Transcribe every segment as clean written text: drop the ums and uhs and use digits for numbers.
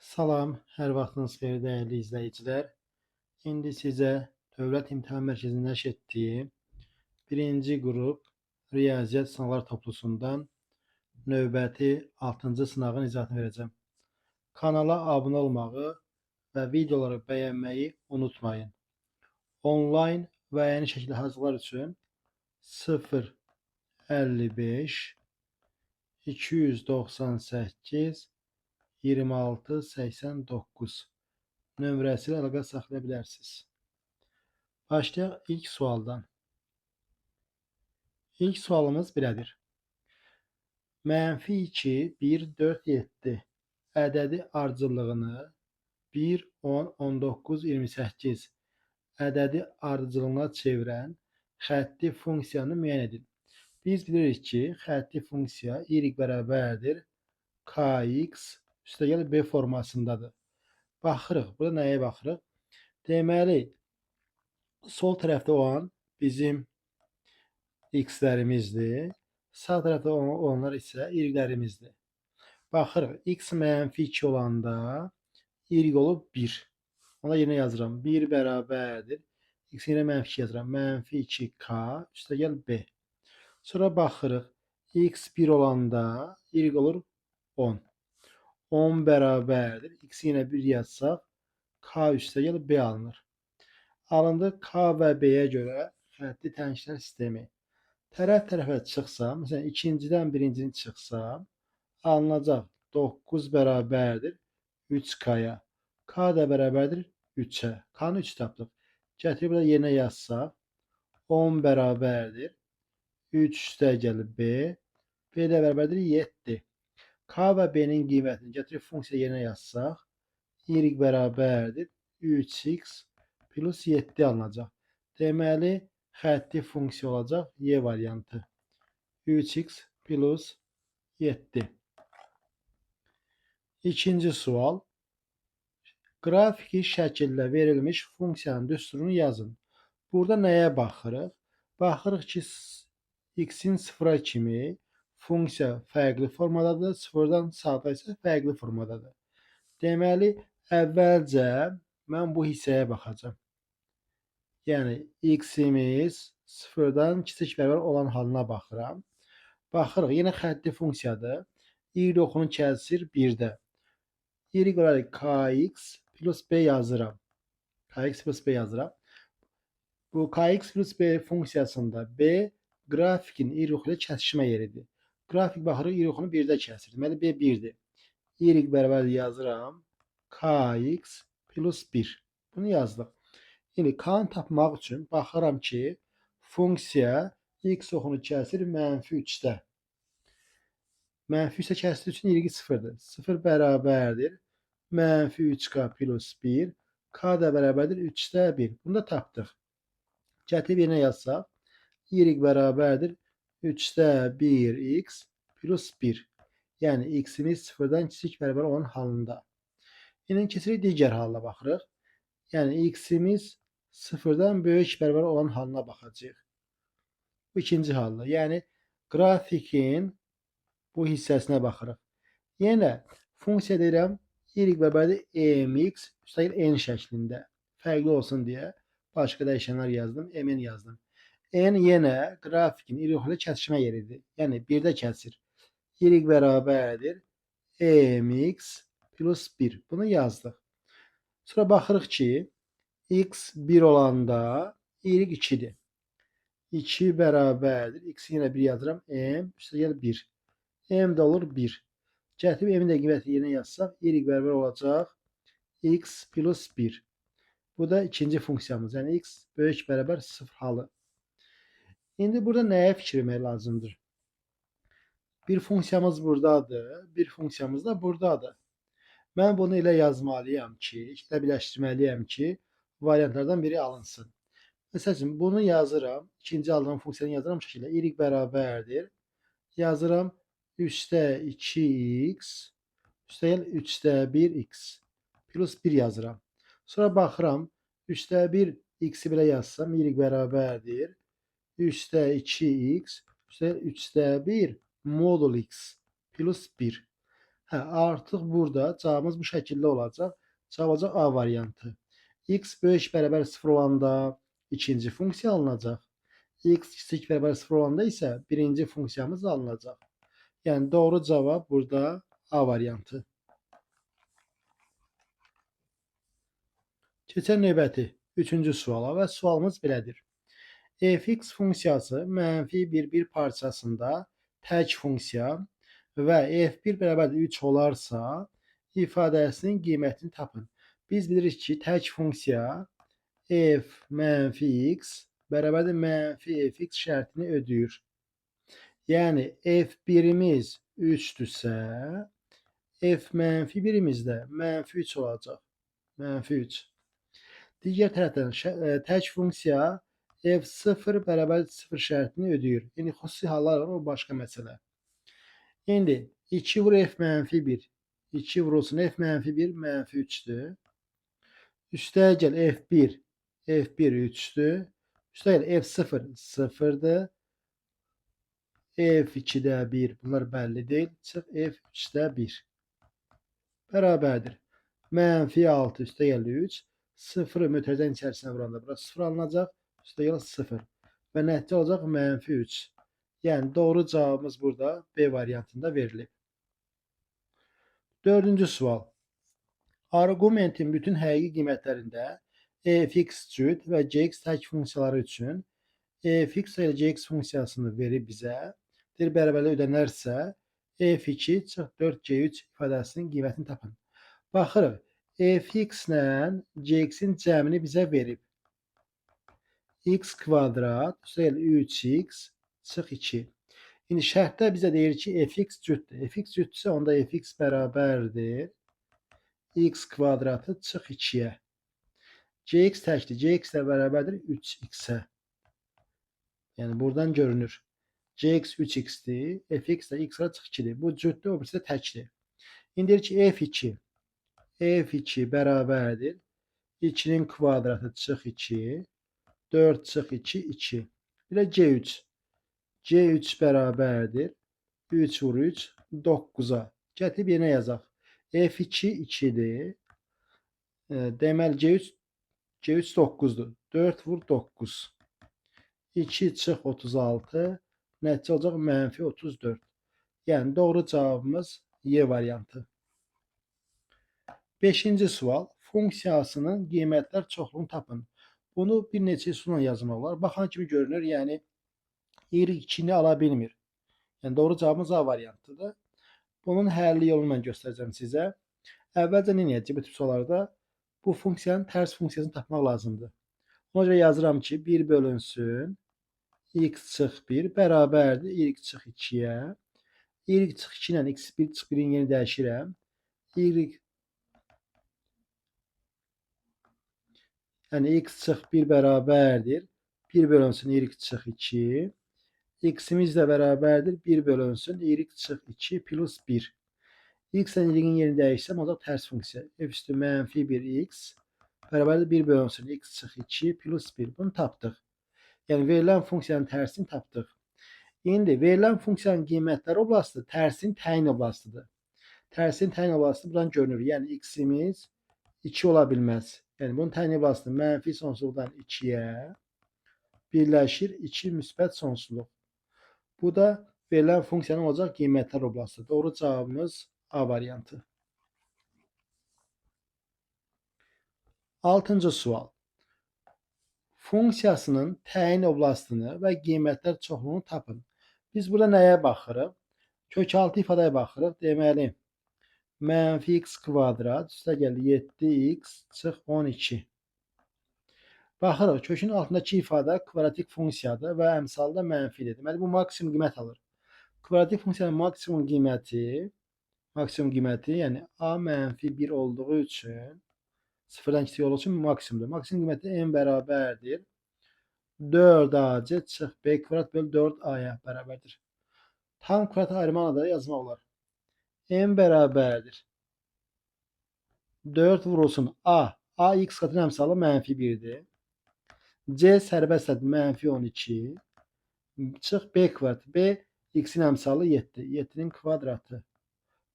Salam, hər vaxtınız xeyir dəyərli izləyicilər. İndi sizə Dövlət İmtahan Mərkəzinin nəşr etdiyi birinci qrup riyaziyyat sınaqlar toplusundan növbəti 6-cı sınağın izahatını verəcəm. Kanala abunə olmağı və videoları bəyənməyi unutmayın. Onlayn və əyani şəkildə hazırlıqlar üçün 0 55 298 26 89 nömrəsi ilə əlaqə saxlaya bilərsiniz. Başlayaq ilk sualdan. İlk sualımız belədir. Mənfi 2, 1, 4, 7 ədədi ardıcıllığını 1, 10, 19, 28 ədədi ardıcıllığına çevirən xətti funksiyanı müəyyən edin. Biz bilirik ki, xətti funksiya y bərabərdir kx üstəgəl b formasındadır. Baxırıq. Burada nəyə baxırıq? Deməli, sol tərəfdə olan bizim x-lərimizdir. Sağ tərəfdə olanlar isə y-lərimizdir. Baxırıq, x mənfi 2 olanda y olub 1. Ona yerinə yazıram. 1 bərabərdir. X yerinə mənfi 2 yazıram. Mənfi 2k üstəgəl b. Sonra baxırıq. X 1 olanda y olur 10. 10 bərabərdir. X yenə 1 yazsaq, K üstəgəl B alınır. Alındı K və B-yə görə xətti tənşlər sistemi. Tərəf tərəfə çıxsa, məsələn, ikincidən birincini çıxsa, alınacaq 9 bərabərdir 3K-ya. K da bərabərdir 3-ə. K-nı 3 tapdıq. Gətirib burada yerinə yazsaq, 10 bərabərdir 3 üstəgəl B. B də bərabərdir 7. K və B-nin qiymətini gətirib funksiya yerinə yazsaq, y bərabərdir 3x plus 7 alınacaq. Deməli, xətti funksiya olacaq Y variantı. 3x plus 7. İkinci sual. Qrafiki şəkildə verilmiş funksiyanın düsturunu yazın. Burada nəyə baxırıq? Baxırıq ki, x-in sıfıra kimi funksiya fərqli formadadır, sıfırdan sağda isə fərqli formadadır. Deməli, əvvəlcə mən bu hissəyə baxacağam. Yəni, x-imiz sıfırdan kiçik bərabər olan halına baxıram. Baxırıq, yenə xətti funksiyadır. Y oxunu kəsir 1-də. Y bərabər kx plus b yazıram. Kx plus b yazıram. Bu kx plus b funksiyasında b qrafikin y oxu ilə kəsişmə yeridir. Qrafik baxırıq, y oxunu 1-də kəsir. Deməli, b 1-dir. Y bərabər yazıram. Kx plus 1. Bunu yazdıq. İndi k-nı tapmaq üçün baxıram ki, funksiya x oxunu kəsir mənfi 3-də. Mənfi 3-də kəsdiyi üçün y 0-dır. 0 bərabərdir. Mənfi 3k plus 1. K da bərabərdir 3-də 1. Bunu da tapdıq. Gətirib yerinə yazsaq, y bərabərdir 3-də 1x plus 1. Yəni, x-imiz sıfırdan kiçik bərabər olan halında. İndi keçirik digər halına baxırıq. Yəni, x-imiz sıfırdan böyük bərabər olan halına baxacağıq. Bu ikinci halda. Yəni, qrafikin bu hissəsinə baxırıq. Yenə funksiya deyirəm, y bərabərdir mx üstəgəl n şəklində. Fərqli olsun deyə başqa dəyişənlər yazdım, mn yazdım. N yenə qrafikin y oxu ilə kəsişmə yeridir. Yəni 1-də kəsir. Y bərabərdir mx plus 1. Bunu yazdıq. Sonra baxırıq ki, x 1 olanda y 2-dir. 2 bərabərdir. X yenə 1 yazıram. M üstəgəl 1. M də olur 1. Gətirib m-in də qiymətini yerinə yazsaq, y bərabər olacaq x plus 1. Bu da ikinci funksiyamız. Yəni x böyük bərabər 0 halı. İndi burada nəyə fikir vermək lazımdır? Bir funksiyamız buradadır, bir funksiyamız da buradadır. Mən bunu elə yazmalıyam ki, elə birləşdirməliyəm ki, variantlardan biri alınsın. Məsəl üçün, bunu yazıram. İkinci aldığım funksiyanı yazıram şəkildə. Y bərabərdir. Yazıram 3-də 2x üstəgəl 3-də 1x plus 1 yazıram. Sonra baxıram 3-də 1 x-i belə yazsam y bərabərdir. 3-də 2x üstəgəl 3-də 1 modul x plus 1. Hə, artıq burada cavabımız bu şəkildə olacaq. Cavab olacaq A variantı. X böyük bərabər 0 olanda ikinci funksiya alınacaq. X kiçik bərabər 0 olanda isə birinci funksiyamız alınacaq. Yəni doğru cavab burada A variantı. Keçən növbəti üçüncü suala və sualımız belədir. Fx funksiyası mənfi 1, 1 parçasında tək funksiya və f1 bərabərdir 3 olarsa ifadəsinin qiymətini tapın. Biz bilirik ki, tək funksiya f mənfi x bərabərdir mənfi fx şərtini ödəyir. Yəni f1-imiz 3-dürsə, f mənfi 1-imiz də mənfi 3 olacaq. Mənfi 3. Digər tərəfdən tək funksiya f0 bərabər 0 şərtini ödəyir. Yəni xüsusi hallar var, o başqa məsələ. İndi 2 vur f mənfi 1. 2 vurulsun f mənfi 1 mənfi 3-dür. Üstəyə gəl f1. F1 3-dür. Üstəyə gəl f0 0-dır. F2-də 1. Bunlar bəlli deyil. Çıx F3-də 1. Bərabərdir. Mənfi 6 üstə gəl 3. 0-ı mötərizənin içərisinə vuranda bura 0 alınacaq. Üstə gəl 0. Və nəticə olacaq mənfi 3. Yəni doğru cavabımız burada B variantında verilib. Dördüncü sual. Arqumentin bütün həqiqi qiymətlərində fx cüt və gx tək funksiyaları üçün fx ilə gx funksiyasını verib bizə. Deyir, bərabərlik ödənərsə f2 çıx 4g3 ifadəsinin qiymətini tapın. Baxırıq, fx ilə gx-in cəmini bizə verib. X kvadrat, üstəgəl 3x çıx 2. İndi şərtdə bizə deyir ki, fx cütdür. Fx cütdürsə, onda fx bərabərdir x kvadratı çıx 2-yə. Gx təkdir. Gx də bərabərdir 3x-ə. Yəni buradan görünür. Gx 3x-dir, fx də x çıx 2-dir. Bu cütdür, o birisi də təkdir. İndi deyir ki, f2. F2 bərabərdir 2-nin kvadratı çıx 2, 4 çıx 2, 2. Bir də G3. G3 bərabərdir 3 vur 3, 9-a. Gətirib yerinə yazaq. F2 2-dir. Deməli G3 9-dur. 4 vur 9. 2 çıx 36. Nəticə olacaq mənfi 34. Yəni doğru cavabımız Y variantı. Beşinci sual. Funksiyasının qiymətlər çoxluğunu tapın. Bunu bir neçə üsulla yazmaq olar. Baxan kimi görünür, yəni y2-ni ala bilmir. Yəni doğru cavabımız A variantıdır. Bunun həlli yolunu mən göstərəcəm sizə. Əvvəlcə nə edəcək bu tip suallarda? Bu funksiyanın tərs funksiyasını tapmaq lazımdır. Ona görə yazıram ki, 1 bölünsün x çıx 1 bərabərdir y çıx 2-yə. Y çıx 2 ilə x1 çıx 1-in yerini dəyişirəm. Y, yəni x çıx 1 bərabərdir 1 bölünsün y çıx 2. X-imiz də bərabərdir 1 bölünsün y çıx 2 plus 1. X ilə y-in yerini dəyişsəm, olacaq tərs funksiya. F üstü mənfi 1x bərabərdir 1 bölünsün x çıx 2 plus 1. Bunu tapdıq. Yəni verilən funksiyanın tərsini tapdıq. İndi verilən funksiyanın qiymətləri oblastı tərsin təyin oblastıdır. Tərsin təyin oblastı buradan görünür. Yəni x-imiz 2 ola bilməz. Yəni bunun təyin oblastı mənfi sonsuzluqdan 2-yə birləşir 2 müsbət sonsuzluq. Bu da verilən funksiyanın olacaq qiymətlər oblastı. Doğru cavabımız A variantı. Altıncı sual. Funksiyasının təyin oblastını və qiymətlər çoxluğunu tapın. Biz burada nəyə baxırıq? Kökaltı ifadəyə baxırıq. Deməli, mənfi x kvadrat üstə gəl 7x çıx 12. Baxırıq, kökün altındakı ifadə kvadratik funksiyadır və əmsalda mənfidir. Deməli, bu maksimum qiymət alır. Kvadratik funksiyanın maksimum qiyməti, yəni a mənfi 1 olduğu üçün, sıfırdan kiçik olduğu üçün maksimumdur. Maksimum qiyməti m bərabərdir 4ac çıx b kvadrat böl 4a-ya bərabərdir. Tam kvadrat ayırmaqla da yazmaq olar. M bərabərdir 4 vurulsun a. A x qatının əmsalı mənfi 1-dir. C sərbəst ədəd mənfi 12. Çıx b kvadrat. B x-in əmsalı 7. 7-nin kvadratı.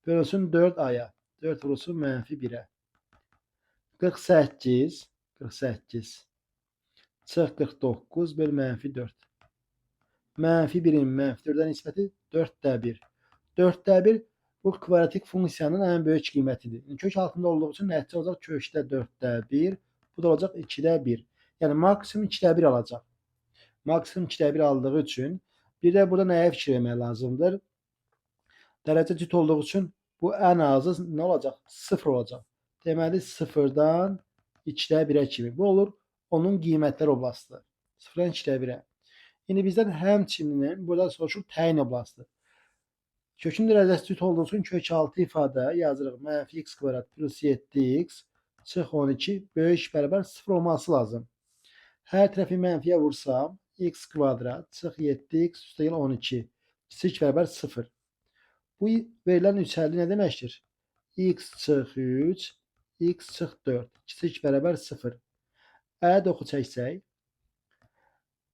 Bölünsün 4A-ya. 4 vurulsun mənfi 1-ə. 48, 48. Çıx 49 böl mənfi 4. Mənfi 1-in mənfi 4-ə nisbəti 4-də 1. 4-də 1 bu kvadratik funksiyanın ən böyük qiymətidir. Kök altında olduğu üçün nəticə olacaq kökdə 4-də 1. Bu da olacaq 2-də 1. Yəni maksimum 2-də 1 alacaq. Maksimum 2-də 1 aldığı üçün bir də burada nəyə fikir vermək lazımdır? Dərəcə cüt olduğu üçün bu ən azı nə olacaq? 0 olacaq. Deməli 0-dan 2-də 1-ə kimi. Bu olur onun qiymətlər oblastı. 0-dan 2-də 1-ə. İndi bizdən həmçinin burada soruşur təyin oblastı. Kökün dərəcəsi cüt olduğu üçün kök 6 ifadə yazırıq. Mənfi x kvadrat plus 7x çıx 12 böyük bərabər 0 olması lazım. Hər tərəfi mənfiyə vursam x kvadrat çıx 7x üstəgəl 12 kiçik bərabər 0. Bu verilən üçəlli nə deməkdir? X çıx 3, x çıx 4 kiçik bərabər 0. Ədəd oxu çəksək,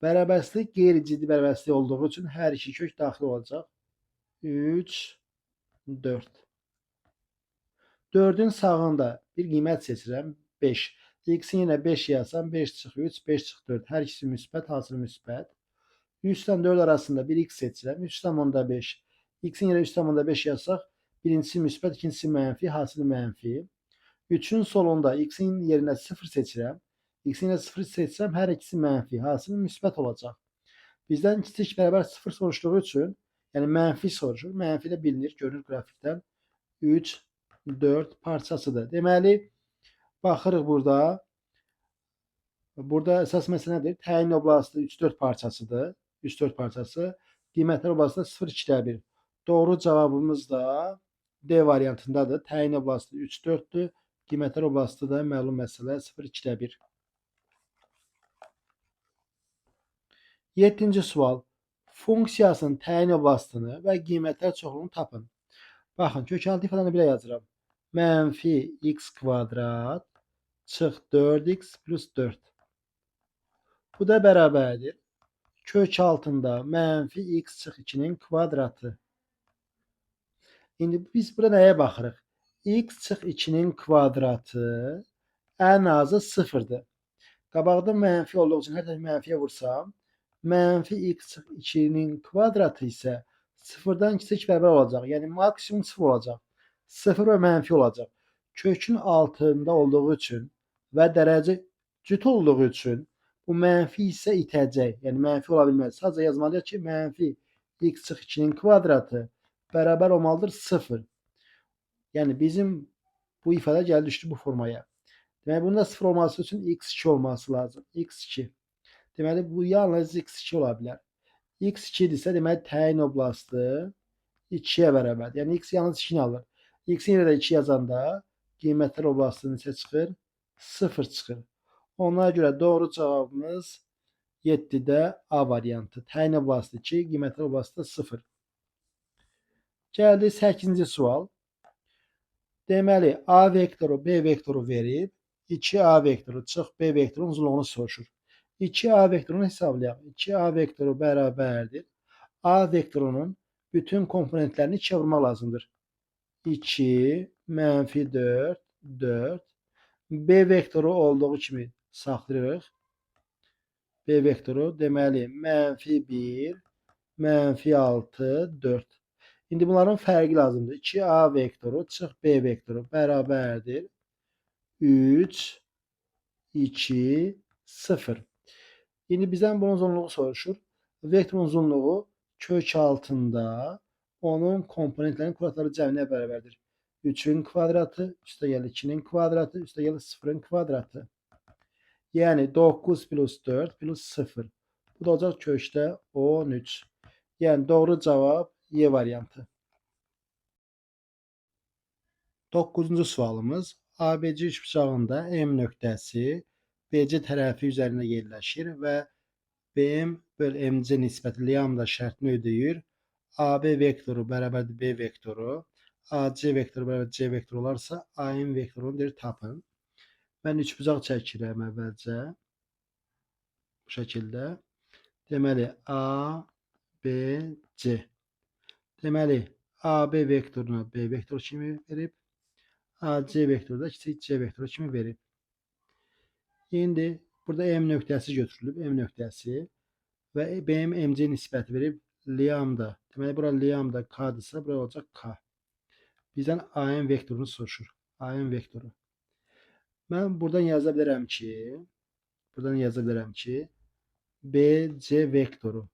bərabərsizlik qeyri-ciddi bərabərsizlik olduğu üçün hər iki kök daxil olacaq. 3, 4. 4-ün sağında bir qiymət seçirəm. 5. X-in yenə 5 yazsam 5 çıx 3, 5 çıx 4. Hər ikisi müsbət, hasılı müsbət. 3 ilə 4 arasında bir x seçirəm. 3,5. X-in yerə 3,5 yazsaq, birincisi müsbət, ikincisi mənfi, hasılı mənfi. 3-ün solunda x-in yerinə 0 seçirəm. X-in yerinə 0 seçsəm, hər ikisi mənfi, hasılı müsbət olacaq. Bizdən kiçik bərabər 0 soruşduğu üçün, yəni mənfi soruşur. Mənfi də bilinir, görünür qrafikdən. 3, 4 parçasıdır. Deməli, baxırıq burada. Burada əsas məsələ nədir? Təyin oblastı 3-4 parçasıdır. 3-4 parçası. Qiymətlər oblastı 0-2-də 1. Doğru cavabımız da D variantındadır. Təyin oblastı 3-4-dür. Qiymətlər oblastı da məlum məsələ 0-2-də 1. 7-ci sual. Funksiyasının təyin oblastını və qiymətlər çoxluğunu tapın. Baxın, kök altı ifadəni belə yazıram. Mənfi x kvadrat çıx 4x plus 4. Bu da bərabərdir. Kök altında mənfi x çıx 2-nin kvadratı. İndi biz burada nəyə baxırıq? X çıx 2-nin kvadratı ən azı 0-dır. Qabaqda mənfi olduğu üçün hər tərəfi mənfiyə vursam, mənfi x çıx 2-nin kvadratı isə 0-dan kiçik bərabər olacaq. Yəni maksimum 0 olacaq. 0 və mənfi olacaq. Kökün altında olduğu üçün və dərəcə cüt olduğu üçün bu mənfi isə itəcək. Yəni mənfi ola bilməz. Sadəcə yazmalıyıq ki, mənfi x çıx 2-nin kvadratı bərabər olmalıdır 0. Yəni bizim bu ifadə gəldi düşdü bu formaya. Deməli bunun da 0 olması üçün x2 olması lazım. x2. Deməli bu yalnız x2 ola bilər. x2 idisə deməli təyin oblastı 2-yə bərabərdir. Yəni x yalnız 2-ni alır. X-in yerə də 2 yazanda qiymətlər oblastı neçə çıxır? 0 çıxır. Ona görə doğru cavabımız 7-də A variantı. Təyin oblastı 2, qiymətlər oblastı 0. Gəldi 8-ci sual. Deməli A vektoru B vektoru verib 2A vektoru çıx B vektorunun uzunluğunu soruşur. 2A vektorunu hesablayaq. 2A vektoru bərabərdir. A vektorunun bütün komponentlərini 2-yə vurmaq lazımdır. 2, mənfi 4, 4. B vektoru olduğu kimi saxlayırıq. B vektoru deməli mənfi 1, mənfi 6, 4. İndi bunların fərqi lazımdır. 2A vektoru çıx B vektoru bərabərdir. 3, 2, 0. İndi bizdən bunun uzunluğu soruşur. Vektorun uzunluğu kök altında onun komponentlərinin kvadratları cəminə bərabərdir. 3-ün kvadratı, üstəgəl 2-nin kvadratı, üstəgəl 0-ın kvadratı. Yəni 9 plus 4 plus 0. Bu da olacaq kökdə 13. Yəni doğru cavab Y variantı. 9-cu sualımız ABC üçbucağında M nöqtəsi BC tərəfi üzərində yerləşir və BM böl MC nisbəti lambda şərtini ödəyir. AB vektoru bərabərdir B vektoru, AC vektoru bərabər C vektoru olarsa AM vektorunu deyir tapın. Mən üçbucaq çəkirəm əvvəlcə. Bu şəkildə. Deməli A, B, C. Deməli AB vektoruna B vektoru kimi verib. AC vektoru da kiçik C vektoru kimi verib. İndi burada M nöqtəsi götürülüb. M nöqtəsi və BM MC nisbəti verib lambda. Deməli, bura lambda K-dırsa, bura olacaq K. Bizdən AM vektorunu soruşur. AM vektoru. Mən buradan yaza bilərəm ki, BC vektoru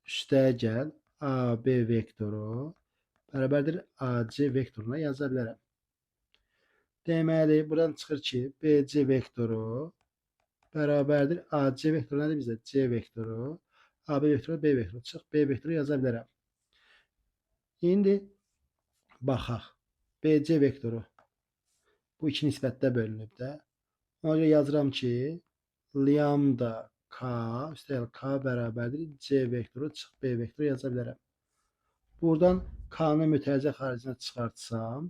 üstəgəl AB vektoru bərabərdir AC vektoruna yaza bilərəm. Deməli, buradan çıxır ki, BC vektoru bərabərdir AC vektoru nədir bizdə? C vektoru, AB vektoru, B vektoru. Çıx, B vektoru yaza bilərəm. İndi baxaq. BC vektoru bu iki nisbətdə bölünüb də. Ona görə yazıram ki, lambda K, üstəgəl K bərabərdir C vektoru çıx B vektoru yaza bilərəm. Buradan K-nı mütərəzzə xaricinə çıxartsam,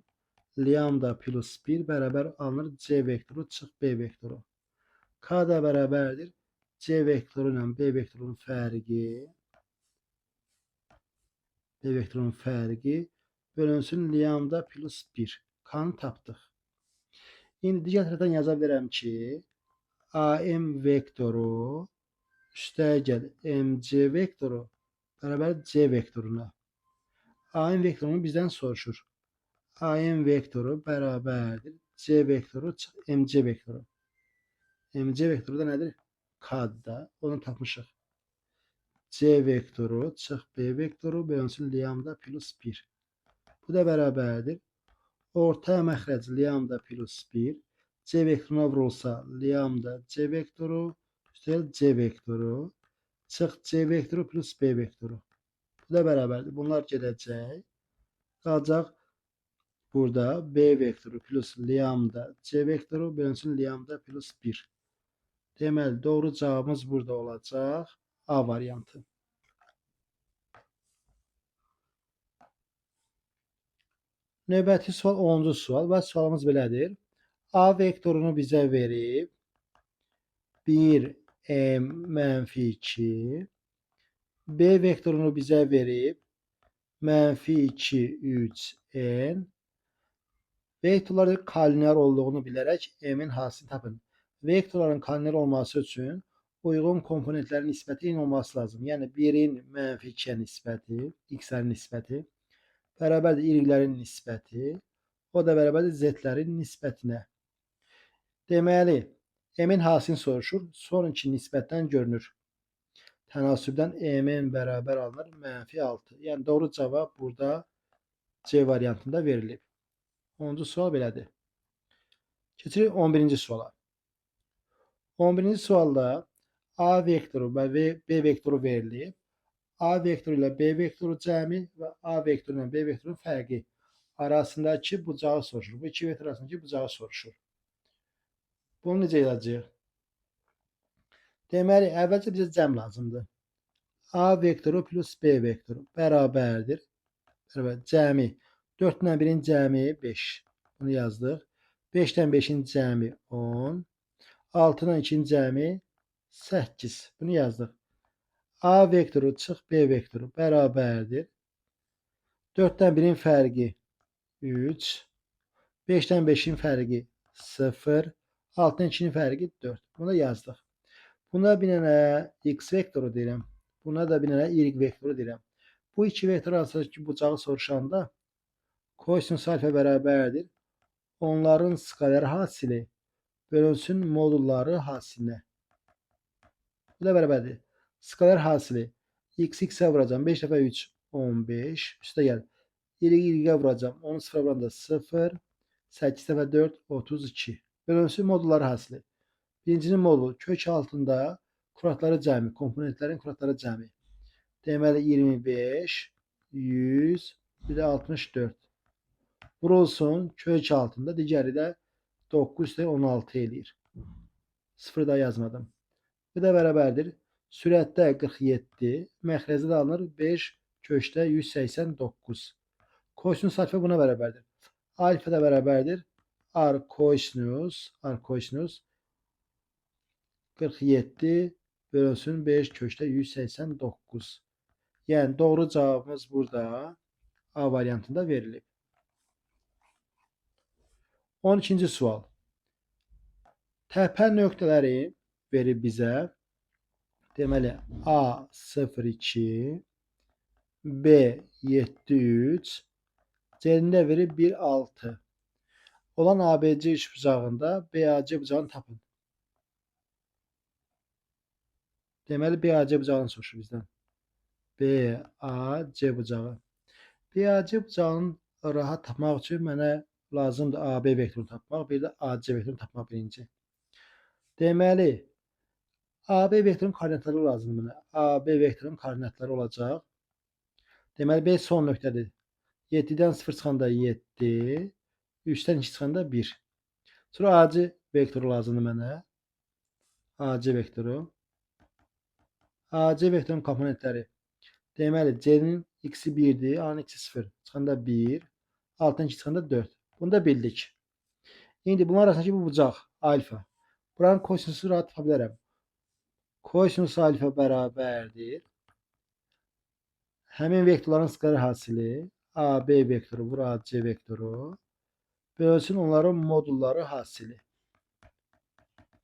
lambda plus 1 bərabər alınır C vektoru çıx B vektoru. K da bərabərdir C vektoru ilə B vektorunun fərqi, B vektorunun fərqi bölünsün lambda plus 1. K-nı tapdıq. İndi digər tərəfdən yaza bilərəm ki, AM vektoru üstəgəl MC vektoru bərabər C vektoruna. AM vektorunu bizdən soruşur. AM vektoru bərabərdir C vektoru çıx MC vektoru. MC vektoru da nədir? K-dır da. Onu tapmışıq. C vektoru çıx B vektoru bölünsün lambda plus 1. Bu da bərabərdir. Orta məxrəc lambda plus 1. C vektoruna vurulsa lambda C vektoru üstəgəl C vektoru çıx C vektoru plus B vektoru. Bu da bərabərdir. Bunlar gedəcək. Qalacaq burada B vektoru plus lambda C vektoru bölünsün lambda plus 1. Deməli, doğru cavabımız burada olacaq. A variantı. Növbəti sual 10-cu sual və sualımız belədir. A vektorunu bizə verib 1m mənfi 2. B vektorunu bizə verib mənfi 2, 3, n. Vektorların kolinear olduğunu bilərək m-in hansını tapın. Vektorların kolinear olması üçün uyğun komponentlərin nisbəti eyni olması lazım. Yəni 1-in mənfi 2-yə nisbəti, x-lərin nisbəti bərabərdir y-lərin nisbəti, o da bərabərdir z-lərin nisbətinə. Deməli, m-in hansını soruşur? Sonuncu nisbətdən görünür. Tənasübdən m-in bərabər alınır mənfi 6. Yəni doğru cavab burada C variantında verilib. 10-cu sual belədir. Keçirik 11-ci suala. 11-ci sualda A vektoru və B vektoru verilib. A vektoru ilə B vektoru cəmi və A vektoru ilə B vektorunun fərqi arasındakı bucağı soruşur. Bu iki vektor arasındakı bucağı soruşur. Bunu necə yazacağıq? Deməli, əvvəlcə bizə cəm lazımdır. A vektoru plus B vektoru bərabərdir. Bərabər cəmi 4 ilə 1-in cəmi 5. Bunu yazdıq. 5 ilə 5-in cəmi 10. 6 ilə 2-in cəmi 8. Bunu yazdıq. A vektoru çıx B vektoru bərabərdir. 4-dən 1-in fərqi 3. 5-dən 5-in fərqi 0. 6-dan 2-nin fərqi 4. Bunu yazdıq. Buna bir dənə x vektoru deyirəm. Buna da bir dənə y vektoru deyirəm. Bu iki vektor arasındakı bucağı soruşanda kosinus alfa bərabərdir. Onların skaler hasili bölünsün modulları hasilinə. Bu da bərabərdir. Skaler hasili x x-ə vuracağım. 5 dəfə 3 15. Üstə gəl. Y y-ə vuracağım. 10 0 vuranda 0. 8 dəfə 4 32. Bölünsün modulları hasili. Birincinin modulu kök altında kuratları cəmi, komponentlərin kuratları cəmi. Deməli 25, 100, bir də 64. Vurulsun kök altında, digəri də 9 16 eləyir. 0 da yazmadım. Bu da bərabərdir. Sürətdə 47, məxrəcdə də alınır 5, kökdə 189. Kosinus alfa buna bərabərdir. Alfa da bərabərdir. R kosinus 47 bölünsün 5 kökdə 189. Yəni doğru cavabımız burada A variantında verilib. 12-ci sual. Təpə nöqtələri verib bizə. Deməli, A 0, 2, B 7, 3, C-ni də verib 1, 6. Olan ABC üçbucağında BAC bucağını tapın. Deməli, BAC bucağını soruşur bizdən. BAC bucağı. BAC bucağını rahat tapmaq üçün mənə lazımdır AB vektorunu tapmaq, bir də AC vektorunu tapmaq birinci. Deməli, AB vektorunun koordinatları lazımdır mənə. AB vektorunun koordinatları olacaq. Deməli, B son nöqtədir. 7-dən 0 çıxanda 7, 3-dən 2 çıxanda 1. Sonra AC vektoru lazımdır mənə. AC vektoru. AC vektorunun komponentləri. Deməli, C-nin x-i 1-dir, A-nın x-i 0. Çıxanda 1, 6-dan 2 çıxanda 4. Bunu da bildik. İndi bunlar arasındakı bu bucaq, alfa. Buranın kosinusu rahat tapa bilərəm. Kosinus alfa bərabərdir. Həmin vektorların skalar hasili AB vektoru vur AC vektoru bölsün onların modulları hasili.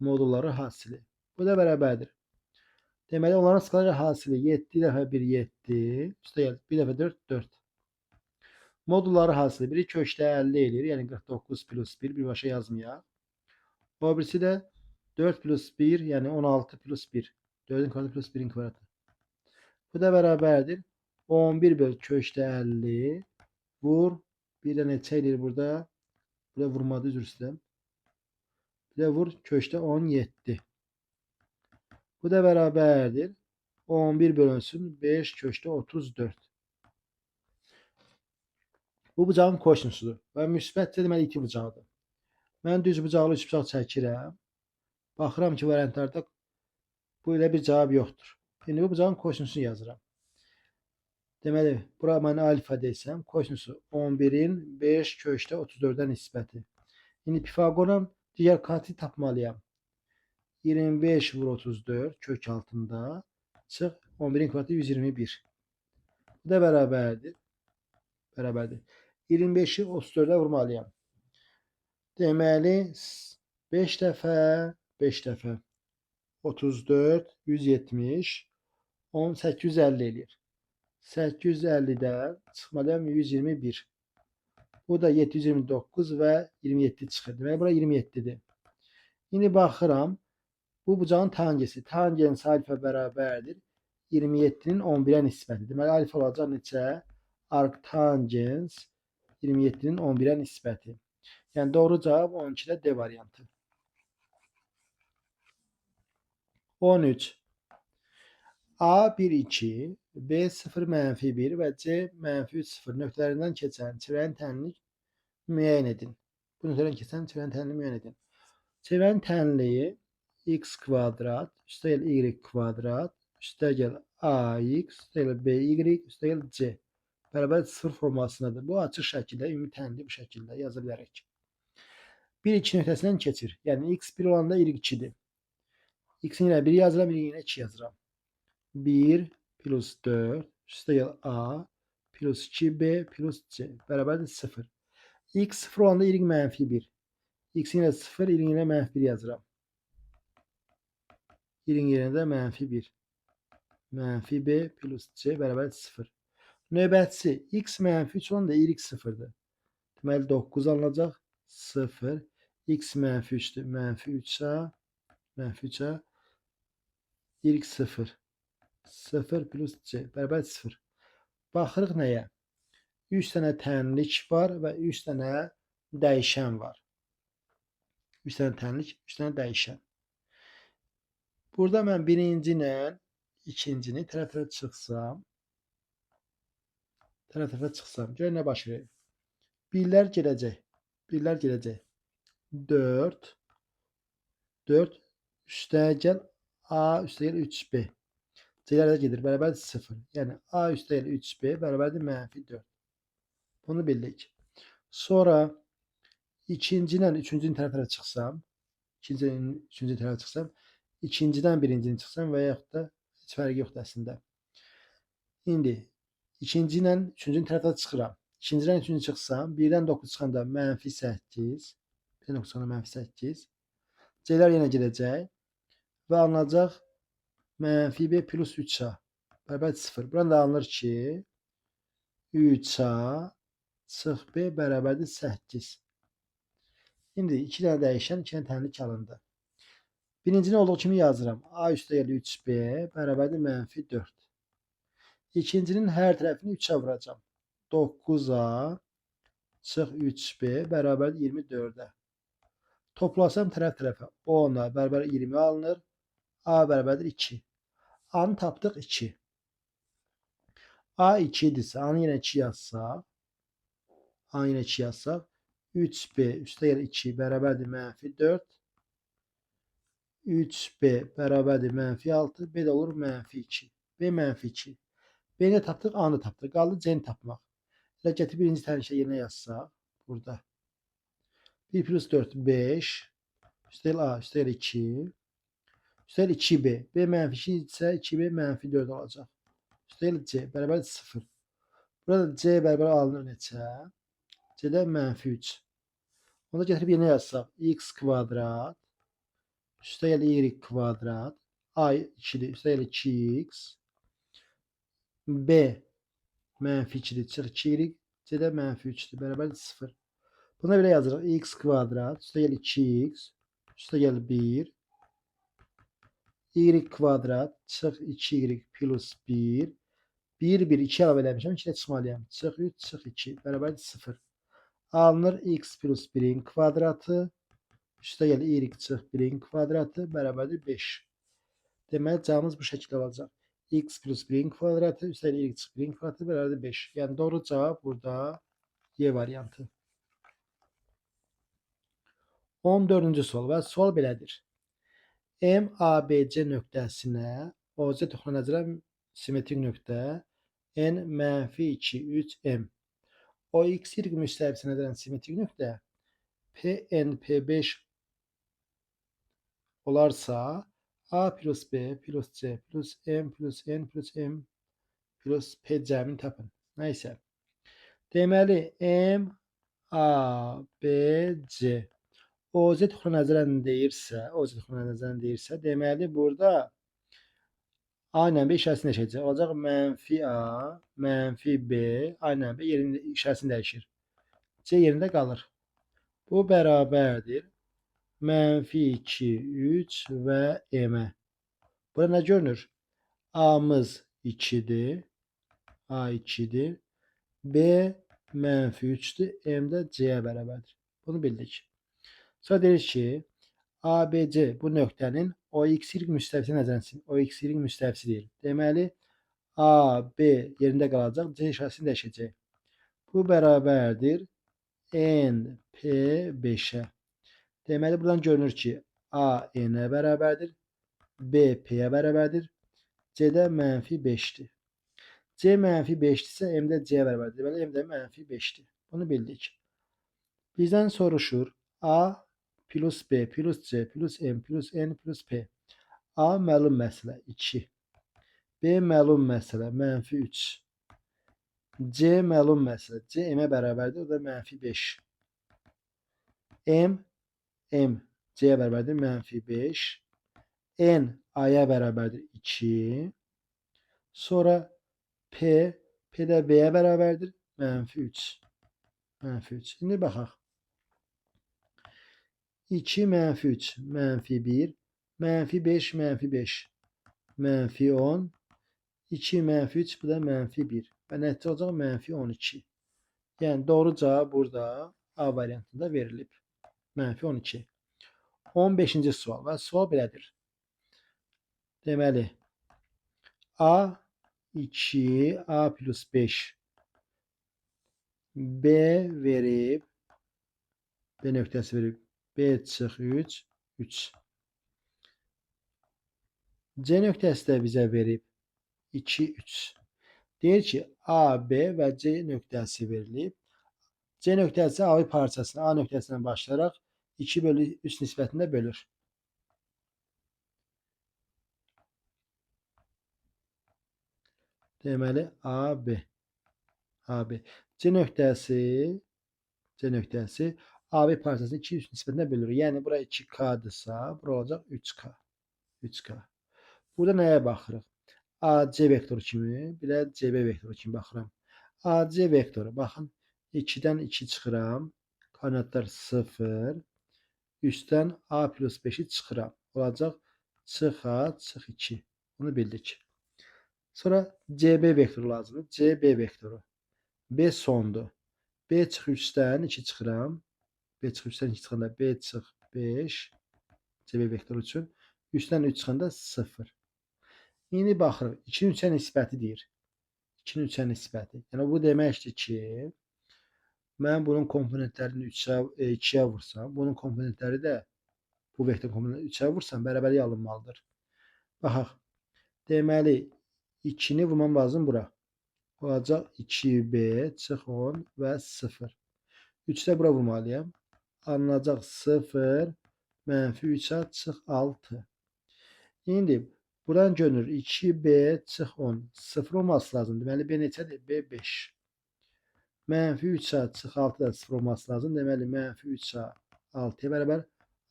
Modulları hasili. Bu da bərabərdir. Deməli, onların skalar hasili 7 dəfə 1, 7. Üstə gəl, 1 dəfə 4, 4. Modulları hasili. Biri kökdə 50 eləyir. Yəni 49 plus 1. Birbaşa yazmayaq. O birisi də 4 plus 1, yəni 16 plus 1. 4-ün kvadratı plus 1-in kvadratı. Bu da bərabərdir. 11 böl kökdə 50. Vur. Bir də neçə eləyir burada? Burada vurmadı, üzr istəyirəm. Bir də vur kökdə 17. Bu da bərabərdir. 11 bölünsün 5 kökdə 34. Bu bucağın kosinusudur. Və müsbətsə deməli iti bucağıdır. Mən düz bucaqlı üçbucaq çəkirəm. Baxıram ki, variantlarda bu elə bir cavab yoxdur. İndi bu bucağın kosinusunu yazıram. Deməli, bura mən alfa desəm, kosinusu 11-in 5 kökdə 34-ə nisbəti. İndi Pifaqorla digər kateti tapmalıyam. 25 vur 34 kök altında çıx 11-in kvadratı 121. Bu da bərabərdir. Bərabərdir. 25-i 34-ə vurmalıyam. Deməli, 5 dəfə, 5 dəfə 34, 170, 850 eləyir. 850-dən çıxmalıyam 121. Bu da 729 və 27 çıxır. Deməli, bura 27-dir. İndi baxıram. Bu bucağın tangesi. Tangens alfa bərabərdir. 27-nin 11-ə nisbəti. Deməli, alfa olacaq neçə? Arctangens 27-nin 11-ə nisbəti. Yəni, doğru cavab 12-də D variantı. 13. A 1, 2, B 0, mənfi 1 və C mənfi 3, 0 nöqtələrindən keçən çevrənin tənliyini müəyyən edin. Bu nöqtələrdən keçən çevrənin tənliyini müəyyən edin. Çevrənin tənliyi x kvadrat, üstəgəl y kvadrat, üstəgəl ax, üstəgəl by, üstəgəl c bərabər 0 formasındadır. Bu açıq şəkildə, ümumi tənliyi bu şəkildə yaza bilərik. 1, 2 nöqtəsindən keçir. Yəni x 1 olanda y 2-dir. X-in yerinə 1 yazıram, y yerinə 2 yazıram. 1 plus 4 üstəgəl a plus 2b plus c bərabərdir 0. X 0 olanda y mənfi 1. X-in yerinə 0, y yerinə mənfi 1 yazıram. Y-in yerinə də mənfi 1. Mənfi b plus c bərabərdir 0. Növbətçisi x mənfi 3 olanda y 0-dır. Deməli 9 alınacaq. 0. X mənfi 3-dür. Mənfi 3-a. Mənfi 3-a. Y 0. 0 plus c bərabər 0. Baxırıq nəyə? 3 dənə tənlik var və 3 dənə dəyişən var. 3 dənə tənlik, 3 dənə dəyişən. Burada mən birinci ilə ikincini tərəf-tərəf çıxsam, görək nə baş verir. Birlər gedəcək. Birlər gedəcək. 4 4 üstəgəl A üstəgəl 3B. C-lər də gedir. Bərabərdir 0. Yəni A üstəgəl 3B bərabərdir mənfi 4. Bunu bildik. Sonra ikinci ilə üçüncünün tərəf-tərəf çıxsam, ikinci ilə üçüncünün tərəfə çıxsam, ikincidən birincini çıxsam və yaxud da heç fərqi yoxdur əslində. İndi İkinci ilə üçüncünün tərəfdə çıxıram. İkincidən üçüncü çıxsam, 1-dən 9 çıxanda mənfi 8. 1-dən 9 çıxanda mənfi 8. C-lər yenə gedəcək. Və alınacaq mənfi B plus 3A. Bərabər 0. Buradan da alınır ki, 3A çıx B bərabərdir 8. İndi 2 dənə dəyişən, 2 dənə tənlik alındı. Birincini olduğu kimi yazıram. A üstə gəlir 3B bərabərdir mənfi 4. İkincinin hər tərəfini 3-ə vuracağam. 9A çıx 3B bərabərdir 24-ə. Toplasam tərəf tərəfə 10A bərabər 20 alınır. A bərabərdir 2. A-nı tapdıq 2. A 2 idisə, A-nı yenə 2 yazsaq, A-nı yenə 2 yazsaq, 3B üstə gəlir 2 bərabərdir mənfi 4. 3B bərabərdir mənfi 6. B də olur mənfi 2. B mənfi 2. B-ni tapdıq, A-nı tapdıq. Qaldı C-ni tapmaq. Elə gətirib birinci tənlikdə yerinə yazsaq, burada. 1 plus 4, 5. Üstəl A, üstəl 2. Üstəl 2B. B mənfi 2 isə 2B mənfi 4 olacaq. Üstəl C bərabər 0. Burada C bərabər alınır neçə? C-də mənfi 3. Onu da gətirib yerinə yazsaq, x kvadrat, üstəl y kvadrat, A 2-dir, üstəl 2x, B mənfi 2-dir, çıx 2y, C də mənfi 3-dür, bərabərdir 0. Buna belə yazırıq, x kvadrat, üstə gəl 2x, üstə gəl 1, y kvadrat, çıx 2y plus 1, 1, 1, 2 əlavə eləmişəm, 2 də çıxmalıyam, çıx 3, çıx 2, bərabərdir 0. Alınır x plus 1-in kvadratı, üstə gəl y çıx 1-in kvadratı, bərabərdir 5. Deməli, cavabımız bu şəkildə olacaq. X plus 1-in kvadratı, üstəlik y çıx 1-in kvadratı bərabərdir 5. Yəni, doğru cavab burada Y variantı. 14-cü sual və sual belədir. M, A, B, C nöqtəsinə OC toxunan nəzərə simmetrik nöqtə N mənfi 2, 3, M. O, X, Y müstəvisinə nəzərən simmetrik nöqtə P, N, P5 olarsa A plus B plus C plus M plus N plus M plus P cəmini tapın. Nəysə. Deməli, M, A, B, C. OC toxunan nəzərən deyirsə, OC toxunan nəzərən deyirsə, deməli, burada A ilə B işarəsini dəyişəcək. Olacaq mənfi A, mənfi B, A ilə B yerində işarəsini dəyişir. C yerində qalır. Bu bərabərdir. Mənfi 2, 3 və M-ə. Burada nə görünür? A-mız 2-dir. A 2-dir. B mənfi 3-dür. M də C-yə bərabərdir. Bunu bildik. Sonra deyirik ki, A, B, C bu nöqtənin OXY müstəvisi nəzərən OXY müstəvisi deyil. Deməli, A, B yerində qalacaq, C işarəsini dəyişəcək. Bu bərabərdir N, P, 5-ə. Deməli, buradan görünür ki, A, N-ə bərabərdir, B, P-yə bərabərdir, C də mənfi 5-dir. C mənfi 5-dirsə, M də C-yə bərabərdir. Deməli, M də mənfi 5-dir. Bunu bildik. Bizdən soruşur, A plus B plus C plus M plus N plus P. A məlum məsələ 2. B məlum məsələ mənfi 3. C məlum məsələ. C M-ə bərabərdir. O da mənfi 5. M M C-yə bərabərdir mənfi 5. N A-ya bərabərdir 2. Sonra P, P də B-yə bərabərdir mənfi 3. Mənfi 3. İndi baxaq. 2 mənfi 3, mənfi 1, mənfi 5, mənfi 5, mənfi 10, 2 mənfi 3, bu da mənfi 1. Və nəticə olacaq mənfi 12. Yəni, doğru cavab burada A variantında verilib. Mənfi 12. 15-ci sual və sual belədir. Deməli, A 2, A plus 5, B verib, B nöqtəsi verib, B çıx 3, 3. C nöqtəsi də bizə verib 2, 3. Deyir ki, A, B və C nöqtəsi verilib. C nöqtəsi AB parçasını A nöqtəsindən başlayaraq 2 bölü 3 nisbətində bölür. Deməli, A, B. AB. C nöqtəsi AB parçasını 2 üst nisbətinə bölür. Yəni bura 2K-dırsa, bura olacaq 3K. 3K. Burada nəyə baxırıq? AC vektoru kimi, bir də CB vektoru kimi baxıram. AC vektoru, baxın, 2-dən 2 çıxıram, koordinatlar 0, üstdən A plus 5-i çıxıram. Olacaq çıx A, çıx 2. Bunu bildik. Sonra CB vektoru lazımdır. CB vektoru. B sondur. B çıx 3-dən 2 çıxıram. B çıx 3-dən 2 çıxanda B çıx 5. CB vektoru üçün. 3-dən 3 çıxanda 0. İndi baxırıq. 2-nin 3-ə nisbəti deyir. 2-nin 3-ə nisbəti. Yəni bu deməkdir ki, mən bunun komponentlərini 2-yə vursam, bunun komponentləri də bu vektor komponentləri 3-ə vursam, bərabərlik alınmalıdır. Baxaq. Deməli, 2-ni vurmam lazım bura. Olacaq 2B çıx 10 və 0. 3-də bura vurmalıyam. Alınacaq 0, mənfi 3-ə çıx 6. İndi buradan görünür 2B çıx 10. 0 olması lazım. Deməli, B neçədir? B 5. Mənfi 3A çıx 6 da 0 olması lazım. Deməli, mənfi 3A 6-ya bərabər.